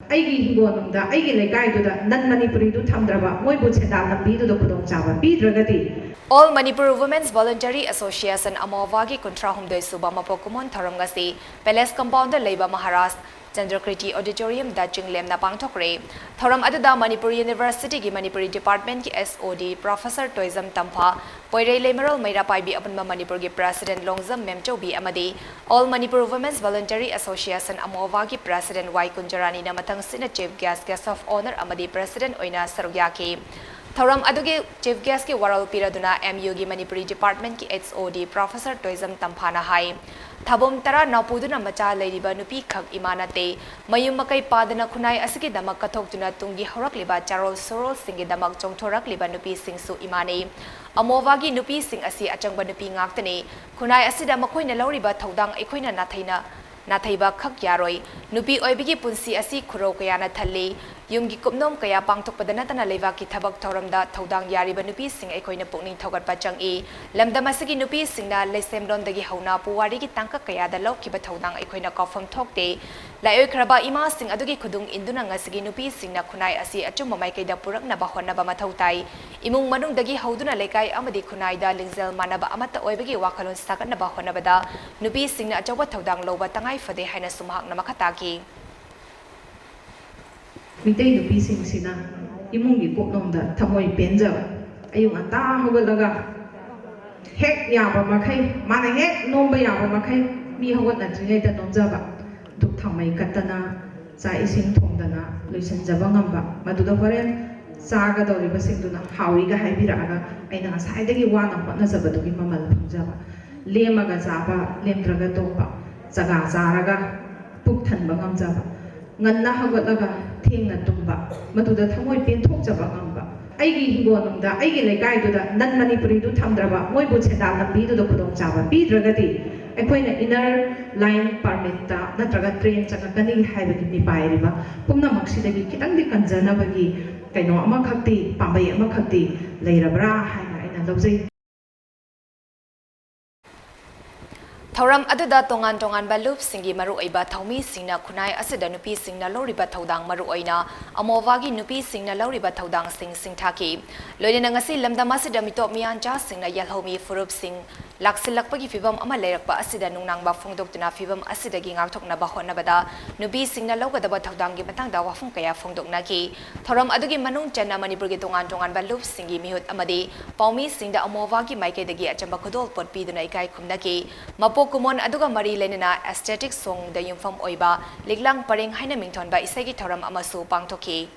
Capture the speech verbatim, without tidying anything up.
ꯑꯩꯒꯤ ꯍꯤꯡꯒꯣꯜꯅꯨꯡꯗ, ꯑꯩꯒꯤ ꯂꯩꯀꯥꯏꯗꯨꯗ ꯅꯟ ꯃꯅꯤꯄꯨꯔꯤꯗꯨ ꯊꯝꯗ꯭ꯔꯕ, ꯃꯣꯏꯕꯨ ꯁꯦꯟꯗꯥꯟ ꯂꯝꯕꯤꯗꯨꯗ ꯈꯨꯗꯣꯡꯆꯥꯕ ꯄꯤꯗ꯭ꯔꯒꯗꯤ, All Manipur Women's Voluntary Association ꯑꯃꯣꯚꯥꯒꯤ ꯀꯨꯟꯊ꯭ꯔꯥ ꯍꯨꯝꯗꯣꯏ ꯁꯨꯕ ꯃꯄꯣꯛ ꯀꯨꯝꯑꯣꯟ ꯊꯧꯔꯝ ꯑꯁꯤ Palace Compoundꯗ ꯂꯩꯕ ꯃꯍꯥꯔꯥꯖ ꯆꯟꯗ꯭ꯔꯀ꯭ꯔꯤꯇꯤ Auditoriumꯗ ꯆꯤꯡꯂꯦꯝꯅ ꯄꯥꯡꯊꯣꯛꯈ꯭ꯔꯦ꯫ ꯊꯧꯔꯝ ꯑꯗꯨꯗ Manipur Universityꯒꯤ Manipuri Departmentꯀꯤ HOD Professor Toijam ꯇꯝꯐꯥ, ꯄꯣꯏꯔꯩ ꯂꯩꯃꯔꯣꯜ ꯃꯩꯔꯥ ꯄꯥꯏꯕꯤ ꯑꯄꯨꯟꯕ ꯃꯅꯤꯄꯨꯔꯒꯤ President ꯂꯣꯡꯖꯝ ꯃꯦꯝꯆꯧꯕꯤ ꯑꯃꯗꯤ All Manipur Women's Voluntary Association ꯑꯃꯣꯚꯥꯒꯤ President Y ꯀꯨꯟꯖꯔꯥꯅꯤꯅ ꯃꯊꯪꯁꯤꯠꯅ Chief Guest, Guest of Honour ꯑꯃꯗꯤ President ꯑꯣꯏꯅ ꯁꯔꯨꯛ ꯌꯥꯈꯤ꯫ ꯊꯧꯔꯝ ꯑꯗꯨꯒꯤ Chief Guestꯀꯤ ꯋꯥꯔꯣꯜ ꯄꯤꯔꯗꯨꯅ MUꯒꯤ Manipuri Departmentꯀꯤ HOD Professor ꯇꯣꯏꯖꯝ ꯇꯝꯐꯥꯅ ꯍꯥꯏ, ꯊꯥꯕꯣꯝ ꯇꯔꯥ ꯅꯥꯎꯄꯨꯗꯨꯅ ꯃꯆꯥ ꯂꯩꯔꯤꯕ ꯅꯨꯄꯤ ꯈꯛ ꯏꯃꯥ ꯅꯠꯇꯦ, ꯃꯌꯨꯝ ꯃꯀꯩ ꯄꯥꯗꯅ ꯈꯨꯟꯅꯥꯏ ꯑꯁꯤꯒꯤꯗꯃꯛ ꯀꯠꯊꯣꯛꯇꯨꯅ ꯇꯨꯡꯒꯤ ꯍꯧꯔꯛꯂꯤꯕ ꯆꯥꯔꯣꯜ ꯁꯨꯔꯣꯜꯁꯤꯡꯒꯤꯗꯃꯛ ꯆꯣꯡꯊꯣꯔꯛꯂꯤꯕ ꯅꯨꯄꯤꯁꯤꯡꯁꯨ ꯏꯃꯥꯅꯤ꯫ ꯑꯃꯣꯚꯥꯒꯤ ꯅꯨꯄꯤꯁꯤꯡ ꯑꯁꯤ ꯑꯆꯪꯕ ꯅꯨꯄꯤ ꯉꯥꯛꯇꯅꯤ꯫ ꯈꯨꯟꯅꯥꯏ ꯑꯁꯤꯗ ꯃꯈꯣꯏꯅ ꯂꯧꯔꯤꯕ ꯊꯧꯗꯥꯡ ꯑꯩꯈꯣꯏꯅ ꯅꯥꯊꯩꯅ ꯅꯥꯊꯩꯕ ꯈꯛ ꯌꯥꯔꯣꯏ꯫ ꯅꯨꯄꯤ ꯑꯣꯏꯕꯒꯤ ꯄꯨꯟꯁꯤ ꯑꯁꯤ ꯈꯨꯔꯧ ꯀꯌꯥꯅ ꯊꯜꯂꯤ꯫ ꯌꯨꯝꯒꯤ ꯀꯨꯞꯅꯣꯝ ꯀꯌꯥ ꯄꯥꯡꯊꯣꯛꯄꯗ ꯅꯠꯇꯅ ꯂꯩꯕꯥꯛꯀꯤ ꯊꯕꯛ ꯊꯧꯔꯝꯗ ꯊꯧꯗꯥꯡ ꯌꯥꯔꯤꯕ ꯅꯨꯄꯤꯁꯤꯡ ꯑꯩꯈꯣꯏꯅ ꯄꯨꯛꯅꯤꯡ ꯊꯧꯒꯠꯄ ꯆꯪꯏ꯫ ꯂꯝꯗꯝ ꯑꯁꯤꯒꯤ ꯅꯨꯄꯤꯁꯤꯡꯅ ꯂꯩꯁꯦꯝꯂꯣꯟꯗꯒꯤ ꯍꯧꯅ ꯄꯨꯋꯥꯔꯤꯒꯤ ꯇꯥꯡꯀꯛ ꯀꯌꯥꯗ ꯂꯧꯈꯤꯕ ꯊꯧꯗꯥꯡ ꯑꯩꯈꯣꯏꯅ ꯀꯥꯎꯐꯝ ꯊꯣꯛꯇꯦ꯫ ꯂꯥꯏꯑꯣꯏꯈ꯭ꯔꯕ ꯏꯃꯥꯁꯤꯡ ꯑꯗꯨꯒꯤ ꯈꯨꯗꯨꯡ ꯏꯟꯗꯨꯅ ꯉꯁꯤꯒꯤ ꯅꯨꯄꯤꯁꯤꯡꯅ ꯈꯨꯟꯅꯥꯏ ꯑꯁꯤ ꯑꯆꯨꯝꯕ ꯃꯥꯏꯀꯩꯗ ꯄꯨꯔꯛꯅꯕ ꯍꯣꯠꯅꯕ ꯃꯊꯧ ꯇꯥꯏ꯫ ꯏꯃꯨꯡ ꯃꯅꯨꯡꯗꯒꯤ ꯍꯧꯗꯨꯅ ꯂꯩꯀꯥꯏ ꯑꯃꯗꯤ ꯈꯨꯟꯅꯥꯏꯗ ꯂꯤꯡꯖꯦꯜ ꯃꯥꯟꯅꯕ ꯑꯃꯠꯇ ꯑꯣꯏꯕꯒꯤ ꯋꯥꯈꯜꯂꯣꯟ ꯁꯥꯒꯠꯅꯕ ꯍꯣꯠꯅꯕꯗ ꯅꯨꯄꯤꯁꯤꯡꯅ ꯑꯆꯧꯕ ꯊꯧꯗꯥꯡ ꯂꯧꯕ ꯇꯉꯥꯏ ꯐꯗꯦ ꯍꯥꯏꯅꯁꯨ ꯃꯍꯥꯛꯅ ꯃꯈꯥ ꯇꯥꯈꯤ꯫ ꯃꯤꯇꯩ ꯅꯨꯄꯤꯁꯤꯡꯁꯤꯅ ꯏꯃꯨꯡꯒꯤ ꯀꯨꯞꯅꯣꯝꯗ ꯊꯃꯣꯏ ꯄꯦꯟꯖꯕ, ꯑꯌꯨꯛ ꯉꯟꯇꯥ ꯍꯧꯒꯠꯂꯒ ꯍꯦꯛ ꯌꯥꯕ ꯃꯈꯩ, ꯃꯥꯅ ꯍꯦꯛ ꯅꯣꯝꯕ ꯌꯥꯕ ꯃꯈꯩ, ꯃꯤ ꯍꯧꯒꯠꯅꯗ꯭ꯔꯤꯉꯩꯗ ꯅꯣꯝꯖꯕ, ꯙꯨꯞ ꯊꯥꯎꯃꯩ ꯀꯠꯇꯅ, ꯆꯥꯛ ꯏꯁꯤꯡ ꯊꯣꯡꯗꯅ ꯂꯣꯏꯁꯤꯟꯖꯕ ꯉꯝꯕ, ꯃꯗꯨꯗ ꯍꯣꯔꯦꯟ ꯆꯥꯒꯗꯧꯔꯤꯕꯁꯤꯡꯗꯨꯅ ꯍꯥꯎꯏꯒ ꯍꯥꯏꯕꯤꯔꯛꯑꯒ ꯑꯩꯅ ꯉꯁꯥꯏꯗꯒꯤ ꯋꯥꯅ ꯍꯣꯠꯅꯖꯕꯗꯨꯒꯤ ꯃꯃꯜ ꯐꯪꯖꯕ, ꯂꯦꯝꯃꯒ ꯆꯥꯕ, ꯂꯦꯝꯗ꯭ꯔꯒ ꯇꯣꯛꯄ, ꯆꯒꯥ ꯆꯥꯔꯒ ꯄꯨꯛ ꯊꯟꯕ ꯉꯝꯖꯕ, ꯉꯟꯅ ꯍꯧꯒꯠꯂꯒ ꯊꯦꯡꯅ ꯇꯨꯝꯕ, ꯃꯗꯨꯗ ꯊꯃꯣꯏ ꯄꯦꯟꯊꯣꯛꯆꯕ ꯉꯝꯕ, ꯑꯩꯒꯤ ꯍꯤꯡꯒꯣꯜꯅꯨꯡꯗ, ꯑꯩꯒꯤ ꯂꯩꯀꯥꯏꯗꯨꯗ ꯅꯟ ꯃꯅꯤꯄꯨꯔꯤꯗꯨ ꯊꯝꯗ꯭ꯔꯕ, ꯃꯣꯏꯕꯨ ꯁꯦꯟꯗꯥꯟ ꯂꯝꯕꯤꯗꯨꯗ ꯈꯨꯗꯣꯡꯆꯥꯕ ꯄꯤꯗ꯭ꯔꯒꯗꯤ ꯑꯩꯈꯣꯏꯅ inner line permitꯇ ꯅꯠꯇ꯭ꯔꯒ train ꯆꯪꯉꯛꯀꯅꯤ ꯍꯥꯏꯕꯒꯤ ꯃꯤꯄꯥꯏꯔꯤꯕ ꯄꯨꯝꯅꯃꯛꯁꯤꯗꯒꯤ ꯈꯤꯇꯪꯗꯤ ꯀꯟꯖꯅꯕꯒꯤ ꯀꯩꯅꯣ ꯑꯃꯈꯛꯇꯤ, ꯄꯥꯝꯕꯩ ꯑꯃꯈꯛꯇꯤ ꯂꯩꯔꯕ꯭ꯔꯥ ꯍꯥꯏꯅ ꯑꯩꯅ ꯂꯧꯖꯩ꯫ ꯊꯧꯔꯝ ꯑꯗꯨꯗ ꯇꯣꯉꯥꯟ ꯇꯣꯉꯥꯟꯕ ꯂꯨꯞꯁꯤꯡꯒꯤ ꯃꯔꯨꯑꯣꯏꯕ ꯊꯧꯃꯤꯁꯤꯡꯅ ꯈꯨꯟꯅꯥꯏ ꯑꯁꯤꯗ ꯅꯨꯄꯤꯁꯤꯡꯅ ꯂꯧꯔꯤꯕ ꯊꯧꯗꯥꯡ, ꯃꯔꯨꯑꯣꯏꯅ ꯑꯃꯣꯕꯥꯒꯤ ꯅꯨꯄꯤꯁꯤꯡꯅ ꯂꯧꯔꯤꯕ ꯊꯧꯗꯥꯡꯁꯤꯡ ꯁꯤꯡꯊꯥꯈꯤ꯫ ꯂꯣꯏꯅꯅ ꯉꯁꯤ ꯂꯝꯗꯝ ꯑꯁꯤꯗ ꯃꯤꯇꯣꯞ ꯃꯤꯌꯥꯟꯆꯥꯁꯤꯡꯅ ꯌꯦꯜꯍꯧꯃꯤ ꯐꯨꯔꯨꯞꯁꯤꯡ ꯂꯥꯛꯁꯤꯜꯂꯛꯄꯒꯤ ꯐꯤꯚꯝ ꯑꯃ ꯂꯩꯔꯛꯄ ꯑꯁꯤꯗ ꯅꯨꯡꯅꯥꯡꯕ ꯐꯣꯡꯗꯣꯛꯇꯨꯅ ꯐꯤꯚꯝ ꯑꯁꯤꯗꯒꯤ ꯉꯥꯛꯊꯣꯛꯅꯕ ꯍꯣꯠꯅꯕꯗ ꯅꯨꯄꯤꯁꯤꯡꯅ ꯂꯧꯒꯗꯕ ꯊꯧꯗꯥꯡꯒꯤ ꯃꯇꯥꯡꯗ ꯋꯥꯐꯝ ꯀꯌꯥ ꯐꯣꯡꯗꯣꯛꯅꯈꯤ꯫ ꯊꯧꯔꯝ ꯑꯗꯨꯒꯤ ꯃꯅꯨꯡ ꯆꯟꯅ ꯃꯅꯤꯄꯨꯔꯒꯤ ꯇꯣꯉꯥꯟ ꯇꯣꯉꯥꯟꯕ ꯂꯨꯞꯁꯤꯡꯒꯤ ꯃꯤꯍꯨꯠ ꯑꯃꯗꯤ ꯄꯥꯎꯃꯤꯁꯤꯡꯗ ꯑꯃꯣꯕꯥꯒꯤ ꯃꯥꯏꯀꯩꯗꯒꯤ ꯑꯆꯝꯕ ꯈꯨꯗꯣꯜꯄꯣꯠ ꯄꯤꯗꯨꯅ ꯏꯀꯥꯏ ꯈꯨꯝꯅꯈꯤ꯫ ꯃꯄꯣꯛ ꯀꯨꯝꯑꯣꯟ ꯑꯗꯨꯒ ꯃꯔꯤ ꯂꯩꯅꯅ aesthetic songꯗ ꯌꯨꯝꯐꯝ ꯑꯣꯏꯕ ꯂꯤꯛꯂꯥꯡ ꯄꯔꯦꯡ ꯍꯥꯏꯅ ꯃꯤꯡꯊꯣꯟꯕ ꯏꯁꯩꯒꯤ ꯊꯧꯔꯝ ꯑꯃꯁꯨ ꯄꯥꯡꯊꯣꯛꯈꯤ꯫